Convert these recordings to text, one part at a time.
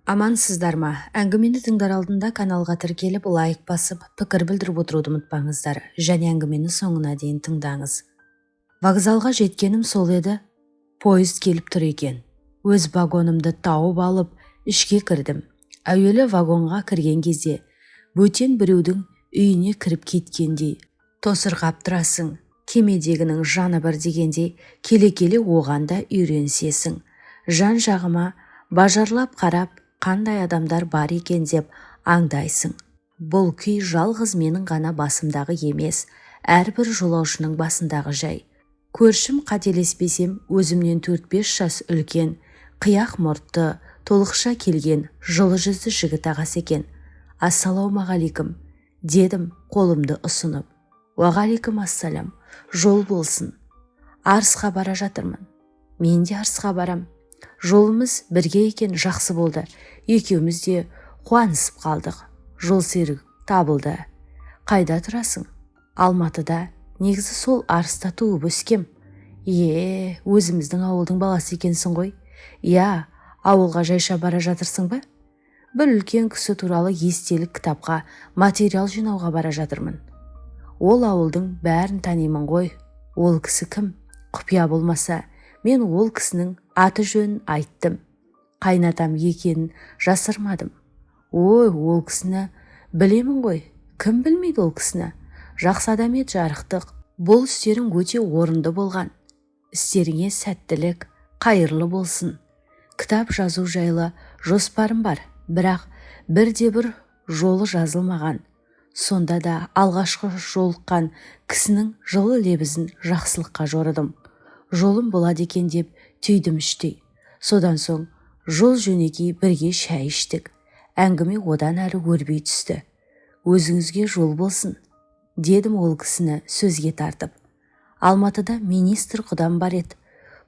Амансыздар ма? Әңгімені тыңдар алдында каналға тіркеліп, лайк басып, пікір білдіріп отыруды ұмытпаңыздар және әңгімені соңына дейін тыңдаңыз. Вокзалға жеткенім сол еді, пойыз келіп тұр екен. Өз вагонымды тауып алып, ішке кірдім. Әуелі вагонға кірген кезде бөтен біреудің үйіне кіріп кеткендей тосырқап тұрасың. Кемедегінің жаны бір дегендей, келе-келе оған да үйренісесің. Жан-жағыма бажарлап қарап, қандай адамдар бар екен деп аңдайсың. Бұл күй жалғыз менің ғана басымдағы емес, әрбір жолаушының басындағы жай. Көршім, қателеспесем, өзімнен 4-5 жас үлкен, қияқ мұртты, толықша келген, жылы жүзді жігіт ағасы екен. «Ассалаумағалейкум», – дедім қолымды ұсынып. «Уағалейкум ассалам, жол болсын. Арысқа бара жатырмын». «Мен де Арысқа барам». Жолымыз бірге екен, жақсы болды. Екеуміз де қуанысып қалдық. Жол серік табылды. «Қайда тұрасың?» «Алматыда. Негізі сол Арыста туып өскем». «Е, өзіміздің ауылдың баласы екенсің ғой». «Иә». «Ауылға жайша бара жатырсың ба?» «Бір үлкен кісі туралы естелік кітапқа материал жинауға бара жатырмын». «Ол ауылдың бәрін танимын ғой. Ол кісі кім, құпия болмаса?» Мен ол кісінің аты жөнін айттым. Қайнатам екенін жасырмадым. «Ой, ол кісіні білемін ғой. Кім білмейді ол кісіні? Жақсы адам еді, жарықтық. Бұл істерің өте орынды болған. Істеріңе сәттілік, қайырлы болсын. Кітап жазу жайлы жоспарым бар, бірақ бірде-бір жолы жазылмаған. Сонда да алғашқы жолыққан кісінің жылы лебізін жақсылыққа жорыдым. Жолым болады екен деп түйдім іштей. Содан соң жол жөнекей бірге шай іштік. Әңгіме одан әрі өрби түсті. «Өзіңізге жол болсын», – дедім ол кісіні сөзге тартып. «Алматыда министр құдам бар еді.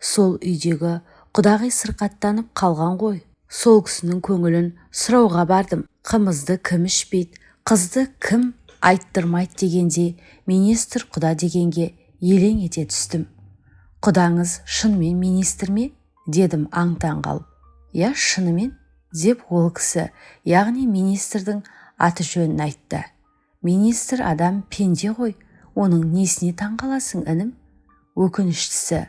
Сол үйдегі құдағи сырқаттанып қалған ғой. Сол кісінің көңілін сұрауға бардым. Қымызды кім ішпейді, қызды кім айттырмайды дегендей, министр құда дегенге елең ете түстім. «Құдаңыз шынымен министр ме?» – дедім аң-таң қалып. «Иә, шынымен», – деп ол кісі, яғни министрдің аты жөнін айтты. «Министр адам пенде ғой, оның несіне таң қаласың, інім? Өкініштісі,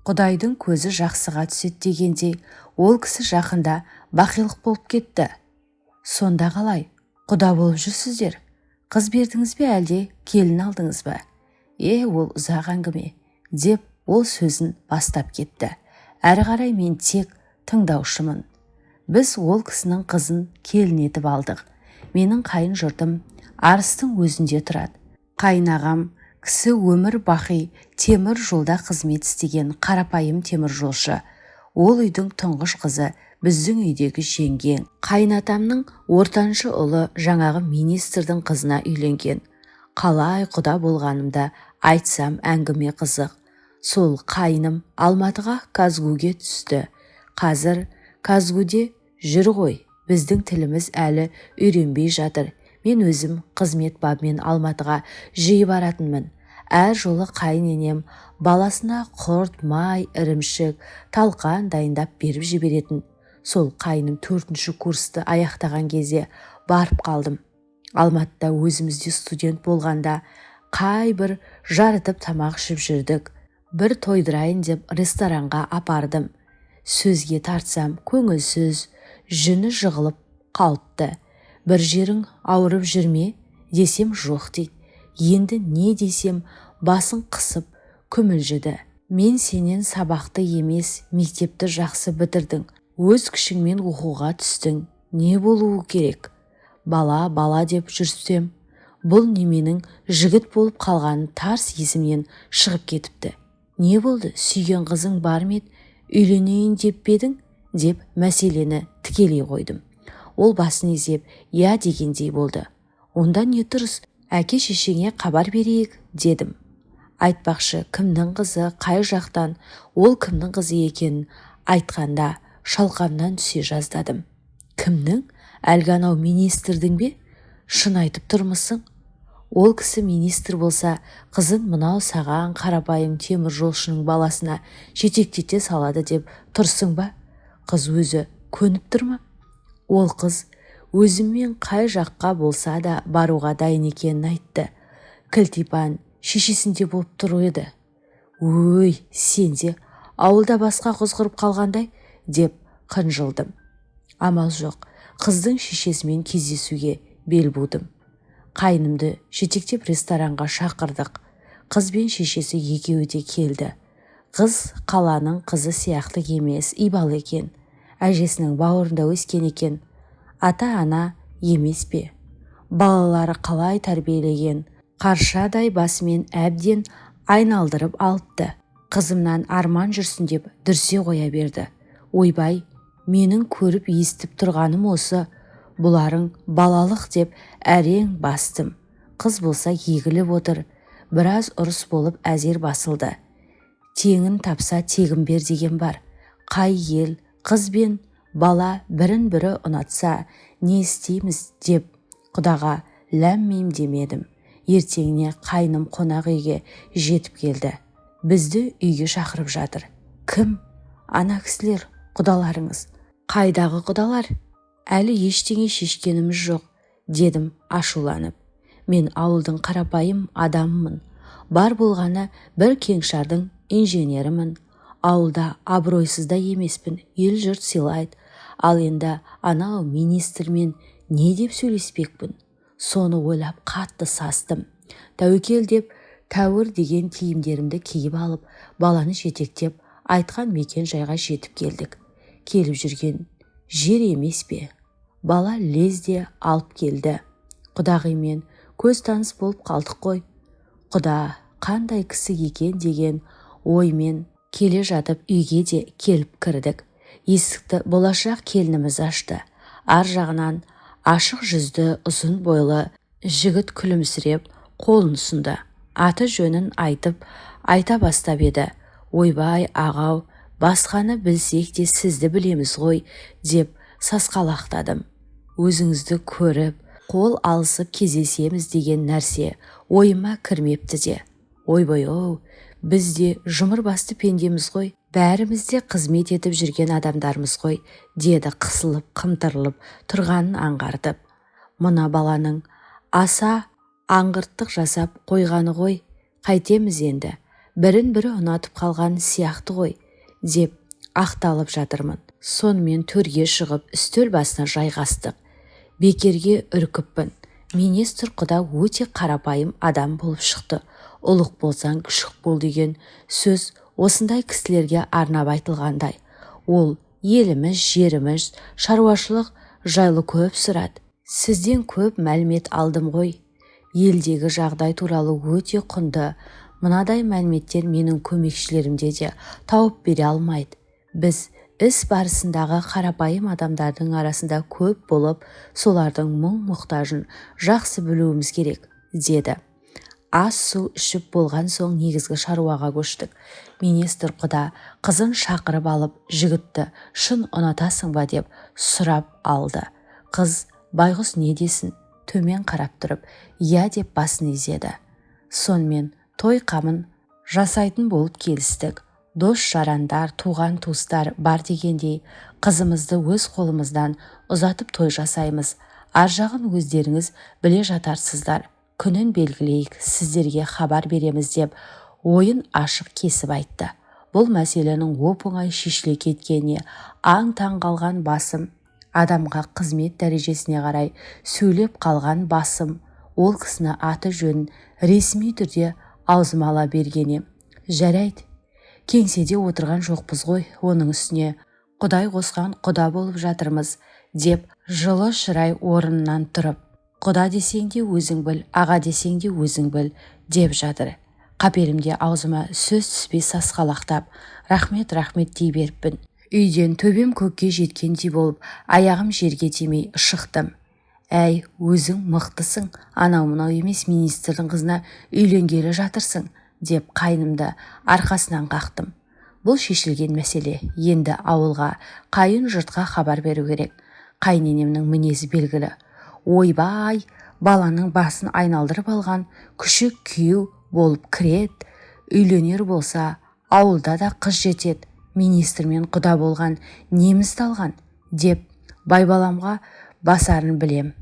құдайдың көзі жақсыға түседі дегендей, ол кісі жақында бақилық болып кетті». «Сонда қалай құда болып жүрсіздер? Қыз бердіңіз бе, әлде келін алдыңыз ба?» «Е, ол ұзақ әңгіме», – деп ол сөзін бастап кетті. Әрі қарай мен тек тыңдаушымын. «Біз ол кісінің қызын келін етіп алдық. Менің қайын жұртым Арыстың өзінде тұрады. Қайын ағам кісі өмір бақи темір жолда қызмет істеген, қарапайым темір жолшы. Ол үйдің тұңғыш қызы біздің үйдегі жеңгең. Қайынатамның ортаншы ұлы жаңағы министрдің қызына үйленген. Қалай құда болғанымды айтсам, әңгіме қызық. Сол қайным Алматыға КазГУге түсті. Қазір КазГУде жүр ғой. Біздің тіліміз әлі үйренбей жатыр. Мен өзім қызмет бабымен Алматыға жиі баратынмын. Әр жолы қайын енем баласына құрт, май, ірімшік, талқан дайындап беріп жіберетін. Сол қайным төртінші курсты аяқтаған кезде барып қалдым. Алматыда өзіміз де студент болғанда қай бір жарытып тамақ ішіп жүрдік. Бір тойдырайын деп ресторанға апардым. Сөзге тартсам, көңілсіз, жүні жығылып қалыпты. Бір жерің ауырып жүр ме десем, жоқ дейді. Енді не десем, басын қысып күмілжіді. Мен сенен сабақты емес, мектепті жақсы бітірдің, өз күшіңмен оқуға түстің, не болуы керек? Бала, бала деп жүрсем, бұл неменің жігіт болып қалғаны тарс есімнен шығып кетіпті. Не болды, сүйген қызың бар ма еді, үйленейін деп пе едің?» – деп мәселені тікелей қойдым. Ол басын изеп, иә дегендей болды. «Онда не тұрыс, әке шешеңе хабар берейік», – дедім. Айтпақшы, кімнің қызы, қай жақтан, ол кімнің қызы екенін айтқанда шалқамнан түсе жаздадым. «Кімнің? Әлгі анау министрдің бе? Шын айтып тұрмысың? Ол кісі министр болса, қызын мынау саған, қарапайым темір жолшының баласына жетектете салады деп тұрсың ба? Қыз өзі көніп тұр ма?» Ол қыз өзіммен қай жаққа болса да баруға дайын екенін айтты. Кілтипан шешесінде болып тұр еді. Өй, сен де ауылда басқа қыз құрып қалғандай, деп қынжылдым. Амал жоқ, қыздың шешесімен кездесуге бел будым. Қайнымды жетектеп ресторанға шақырдық. Қыз бен шешесі екеуі де келді. Қыз қаланың қызы сияқты емес, ибалы екен. Әжесінің бауырында өскен екен. Ата-ана емес пе? Балалары қалай тәрбиелеген, қаршадай басымен әбден айналдырып алыпты. Қызымнан арман жүрсін деп дүрсе қоя берді. Ойбай, менің көріп естіп тұрғаным осы, бұларың балалық деп әрең бастым. Қыз болса егіліп отыр. Біраз ұрыс болып әзер басылды. Теңін тапса тегін бер деген бар. Қай ел, қыз бен бала бірін-бірі ұнатса, не істейміз деп құдаға ләм-мим демедім. Ертеңіне қайным қонақ үйге жетіп келді. Бізді үйге шақырып жатыр. Кім? Ана кісілер, құдаларыңыз. Қайдағы құдалар? Әлі ештеңе шешкеніміз жоқ, дедім ашуланып. Мен ауылдың қарапайым адамымын. Бар болғаны бір кеңшардың инженерімін. Ауылда абыройсыз да емеспін, ел-жұрт сыйлайды. Ал енді анау министрмен не деп сөйлеспекпін? Соны ойлап қатты састым. Тәуекел деп тәуір деген киімдерімді киіп алып, баланы жетектеп, айтқан мекен жайға жетіп келдік. Келіп жүрген жер емес пе? Бала лезде алып келді. Құдағимен көз таныс болып қалдық қой. Құда қандай кісі екен деген оймен келе жатып үйге де келіп кірдік. Есікті болашақ келініміз ашты. Ар жағынан ашық жүзді, ұзын бойлы жігіт күлімсіреп қолын ұсынды. Аты жөнін айтып, айта бастап еді. Ойбай, ағау, басқаны білсек те сізді білеміз ғой, деп сасқалақтадым. Өзіңізді көріп, қол алысып кездесеміз деген нәрсе ойыма кірмепті де. Ойбай-ау, біз де жұмыр басты пендеміз ғой, бәріміз де қызмет етіп жүрген адамдармыз ғой, деді қысылып қымтырылып тұрғанын аңғартып. Мына баланың аса аңғырттық жасап қойғаны ғой, қайтеміз енді, бірін-бірі ұнатып қалған сияқты ғой, деп ақталып жатырмын. Сонымен төрге шығып, үстел басына жайғастық. Бекерге үркіппін. Министр құда өте қарапайым адам болып шықты. Ұлық болсаң, күшік бол деген сөз осындай кісілерге арнап айтылғандай. Ол еліміз, жеріміз, шаруашылық жайлы көп сұрады. Сізден көп мәлімет алдым ғой. Елдегі жағдай туралы өте құнды мынадай мәліметтер менің көмекшілерімде де тауып бере алмайды. Біз іс барысындағы қарапайым адамдардың арасында көп болып, солардың мұң-мұқтажын жақсы білуіміз керек, деді. Ас-су ішіп болған соң негізгі шаруаға көштік. Министр құда қызын шақырып алып, жігітті шын ұнатасың ба деп сұрап алды. Қыз байғұс не десін, төмен қарап тұрып, иә деп басын изеді. Сонымен той қамын жасайтын болып келістік. Дос-жарандар, туған-туыстар бар дегендей, қызымызды өз қолымыздан ұзатып той жасаймыз. Ар жағын өздеріңіз біле жатарсыздар. Күнін белгілейік, сіздерге хабар береміз деп ойын ашық кесіп айтты. Бұл мәселенің оп-оңай шешіле кеткеніне аң-таң қалған басым, адамға қызмет дәрежесіне қарай сөйлеп қалған басым, ол кісіні аты жөнін ресми түрде аузыма ала берген ем. Жарайды, кеңседе отырған жоқпыз ғой, оның үстіне құдай қосқан құда болып жатырмыз, деп жылы шырай орнынан тұрып, құда десең де өзің біл, аға десең де өзің біл, деп жатыр. Қапелімде аузыма сөз түспей сасқалақтап, рахмет, рахмет дей беріппін. Үйден төбем көкке жеткендей болып, аяғым жерге тимей шықтым. Әй, өзің мықтысың, анау-мынау емес министрдің қызына үйленгелі жатырсың, деп қайнымды арқасынан қақтым. Бұл шешілген мәселе. Енді ауылға, қайын жұртқа хабар беру керек. Қайыненемнің мінезі белгілі. Ойбай, баланың басын айналдырып алған күшік күйеу болып кірет, үйленер болса, ауылда да қыз жетеді, министрмен құда болған неміз талған, деп Байбаламға басарын білем.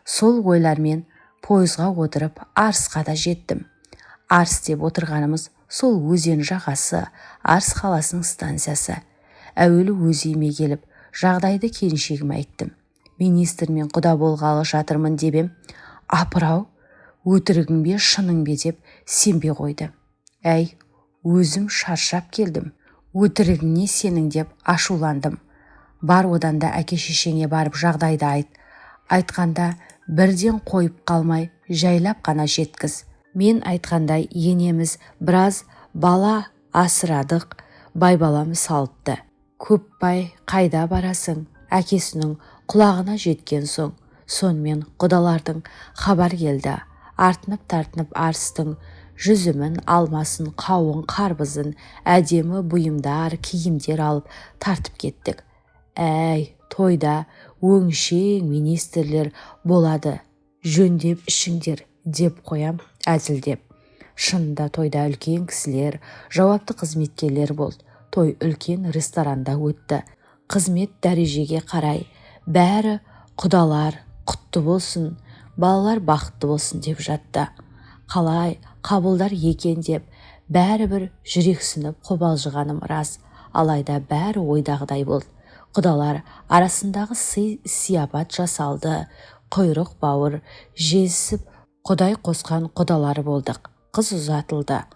Сол ойлармен пойызға отырып Арысқа да жеттім. Арыс деп отырғанымыз сол өзен жағасы, Арыс қаласының станциясы. Әуелі өз үйіме келіп, жағдайды келіншегіме айттым. Министрмен құда болғалы жатырмын деп ем, апыр-ау, өтірігің бе, шының бе деп сенбей қойды. Әй, өзім шаршап келдім, өтірігіңе сенің деп ашуландым. Бар одан да әке-шешеңе барып жағдайды айт. Айтқанда бірден қойып қалмай, жайлап қана жеткіз. Мен айтқандай енеміз біраз бала асырадық, байбалам салыпты. Көпбай қайда барасың, әкесінің құлағына жеткен соң, сонымен құдалардың хабар келді. Артынып-тартынып Арыстың жүзімін, алмасын, қауын, қарбызын, әдемі бұйымдар, киімдер алып тартып кеттік. Әй, тойда өңшең министрлер болады, жөндеп ішіңдер деп қоям әзілдеп. Шынында тойда үлкен кісілер, жауапты қызметкерлер болды. Той үлкен ресторанда өтті. Қызмет дәрежеге қарай бәрі құдалар құтты болсын, балалар бақытты болсын деп жатты. Қалай қабылдар екен деп бәрібір жүрексініп қобалжығаным рас. Алайда бәрі ойдағыдай болды. Құдалар арасындағы сый-сияпат жасалды. Құйрық бауыр жесіп құдай қосқан құдалар болдық. Қыз ұзатылды.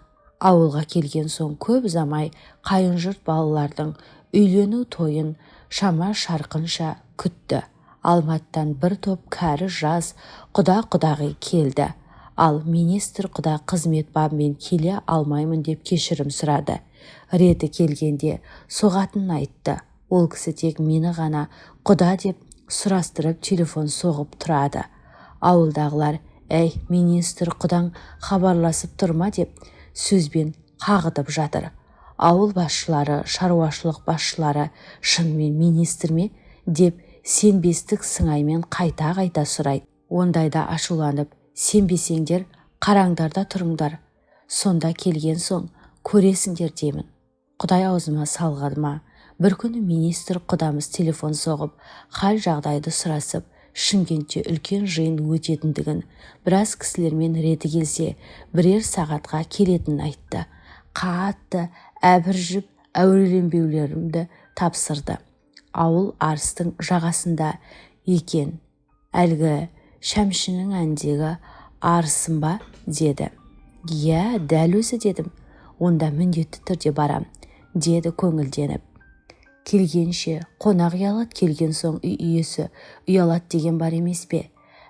Ауылға келген соң көп ұзамай қайын жұрт балалардың үйлену тойын шама-шарқынша күтті. Алматыдан бір топ кәрі жас құда-құдағи келді. Ал министр құда қызмет бабымен келе алмаймын деп кешірім сұрады. Реті келгенде соғатынын айтты. Ол кісі тек мені ғана құда деп сұрастырып телефон соғып тұрады. Ауылдағылар, әй, министр құдаң хабарласып тұр ма деп сөзбен қағытып жатыр. Ауыл басшылары, шаруашылық басшылары шынымен министр ме деп сенбестік сыңаймен қайта-қайта сұрайды. Ондайда ашуланып, сенбесеңдер қараңдар да тұрыңдар. Сонда келген соң көресіңдер деймін. Құдай аузыма салғаны ма? Бір күні министр құдамыз телефон соғып, хал жағдайды сұрасып, Шымкентте үлкен жиын өтетіндігін, біраз кісілермен реті келсе, бірер сағатқа келетінін айтты. Қатты әбіржіп әуреленбеулерімді тапсырды. Ауыл Арыстың жағасында екен. Әлгі Шәмшінің әндегі Арысым ба деді. Иә, дәл өзі дедім. Онда міндетті түрде барам, деді көңілденіп. Келгенше қонақ ұялады, келген соң үй иесі ұялады деген бар емес пе?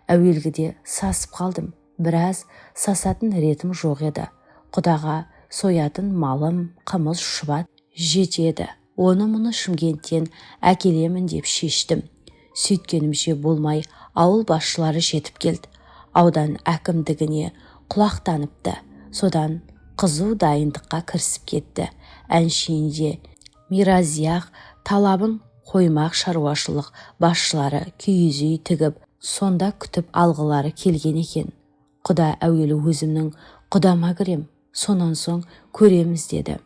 Әуелгіде сасып қалдым. Біраз сасатын ретім жоқ еді. Құдаға соятын малым, қымыз, шұбат жетеді. Оны-мұны Шымкенттен әкелемін деп шештім. Сөйткенімше болмай ауыл басшылары жетіп келді. Аудан әкімдігіне құлақтаныпты. Содан қызу дайындыққа кірісіп кетті. Әншейінде миразияқ талабын қоймақ шаруашылық басшылары киіз үй тігіп, сонда күтіп алғылары келген екен. Құда әуелі өзімнің құдама кірем, сонан соң көреміз деді.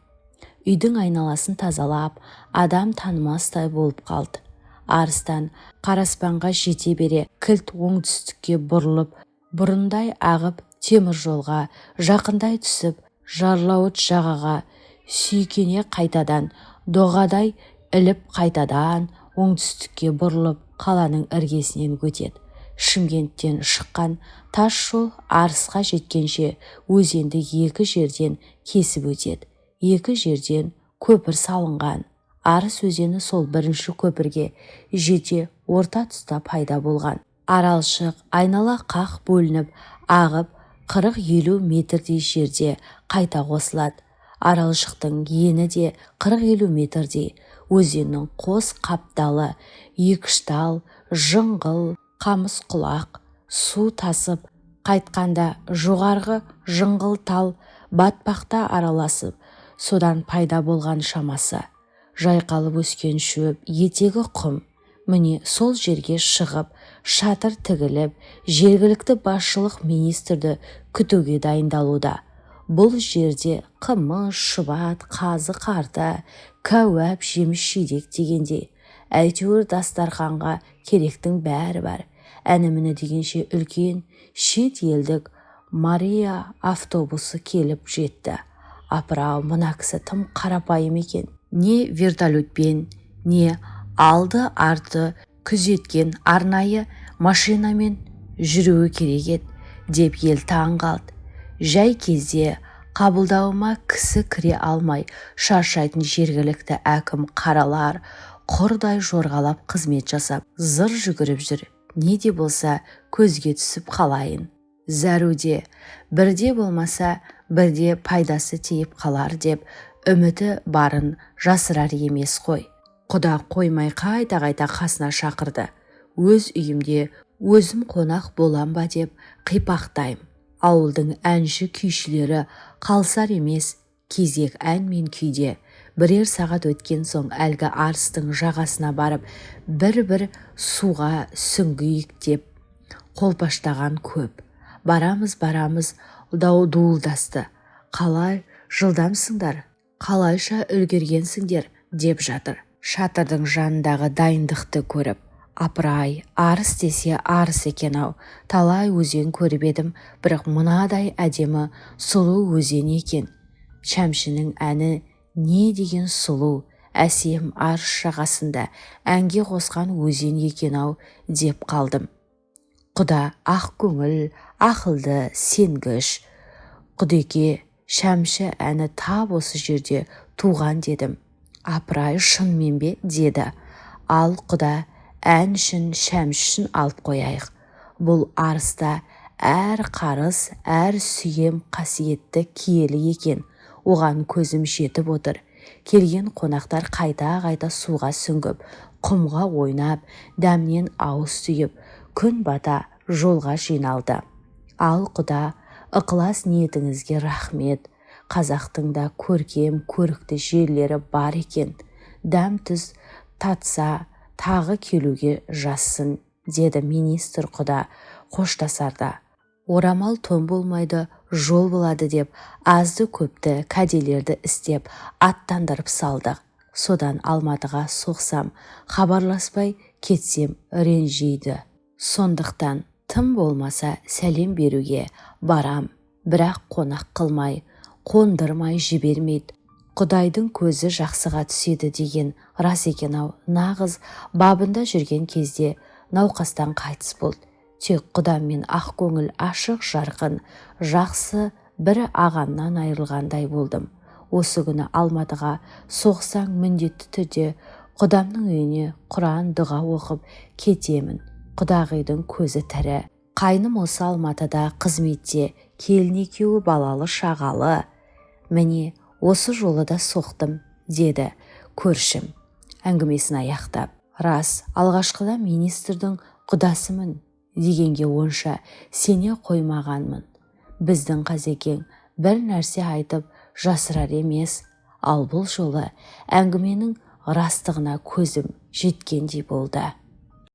Үйдің айналасын тазалап, адам танымастай болып қалды. Арыстан Қараспанға жете бере кілт оңтүстікке бұрылып, бұрындай ағып темір жолға жақындай түсіп, жарлауыт жағаға сүйкене қайтадан доғадай іліп қайтадан оңтүстікке бұрылып қаланың іргесінен өтеді. Шымкенттен шыққан тас жол Арысқа жеткенше өзенді екі жерден кесіп өтеді. Екі жерден көпір салынған. Арыс өзені сол бірінші көпірге жете орта тұста пайда болған. Аралшық айнала қақ бөлініп ағып 40-50 метрдей жерде қайта қосылады. Аралшықтың ені де 40-50 метрдей. Өзеннің қос қапталы екіштал, жыңғыл, қамыс құлақ. Су тасып қайтқанда жоғарғы жыңғыл тал батпақта араласып, содан пайда болған шамасы. Жайқалып өскен шөп, етегі құм. Міне сол жерге шығып, шатыр тігіліп, жергілікті басшылық министрді күтуге дайындалуда. Бұл жерде қымыз, шұбат, қазы қарта, кәуап, жеміс жидек дегендей Әйтеуір дастарқанға керектің бәрі бар. Әні-міні дегенше үлкен шет елдік Мария автобусы келіп жетті. Апырау, мына кісі тым қарапайым екен. Не вертолетпен, не алды-арты күзеткен арнайы машинамен жүруі керек еді деп ел таң қалды. Жай кезде қабылдауыма кісі кіре алмай шаршайтын жергілікті әкім қаралар құрдай жорғалап қызмет жасап, зыр жүгіріп жүр. Не де болса көзге түсіп қалайын. Зәруде бірде болмаса бірде пайдасы тиіп қалар деп үміті барын жасырар емес қой. Құда қоймай қайта-қайта қасына шақырды. Өз үйімде өзім қонақ болам ба деп қипақтаймын. Ауылдың әнші күйшілері қалысар емес, кезек ән мен күйде. Бірер сағат өткен соң әлгі арыстың жағасына барып, бір-бір суға сүңгиік деп қолпаштаған көп. Барамыз, барамыз, дуылдасты. Қалай жылдамсыңдар, қалайша үлгергенсіңдер деп жатыр. Шатырдың жанындағы дайындықты көріп, апырай, арыс десе арыс екен-ау, талай өзен көріп едім, бірақ мынадай әдемі сұлу өзен екен. Шәмшінің әні не деген сұлу, әсем арыс жағасында әнге қосқан өзен екен-ау деп қалдым. Құда ақ көңіл, ақылды, сенгіш. Құдеке, Шәмші әні тап осы жерде туған дедім. Апырай, шынымен бе деді. Ал құда, ән үшін, Шәмші үшін алып қояйық. Бұл арыста әр қарыс, әр сүйем қасиетті киелі екен. Оған көзім жетіп отыр. Келген қонақтар қайта-қайта суға сүңгіп, құмға ойнап, дәмнен ауыз түйіп, күн бата жолға жиналды. Ал құда, ықылас ниетіңізге рахмет. Қазақтың да көркем, көрікті жерлері бар екен. Дәм-тұз татса, тағы келуге жазсын, деді министр құда қоштасарда. Орамал тон болмайды, жол болады деп азды-көпті кәделерді істеп аттандырып салдық. Содан Алматыға соқсам, хабарласпай кетсем ренжиді. Сондықтан тым болмаса сәлем беруге барам, бірақ қонақ қылмай, қондырмай жібермейді. Құдайдың көзі жақсыға түседі деген рас екен-ау, нағыз бабында жүрген кезде науқастан қайтыс болды. Тек құдаммен ақкөңіл, ашық жарқын, жақсы бір ағамнан айырылғандай болдым. Осы күні Алматыға соқсаң, міндетті түрде құдамның үйіне құран дұға оқып кетемін. Құдағидың көзі тірі. Қайным осы Алматыда қызметте, келін екеуі балалы шағалы. Міне, осы жолы да соқтым, деді көршім әңгімесін аяқтап. Рас, алғашқыда министрдің құдасымын дегенге онша сене қоймағанмын. Біздің қазекең бір нәрсе айтып жасырар емес, ал бұл жолы әңгіменің растығына көзім жеткендей болды.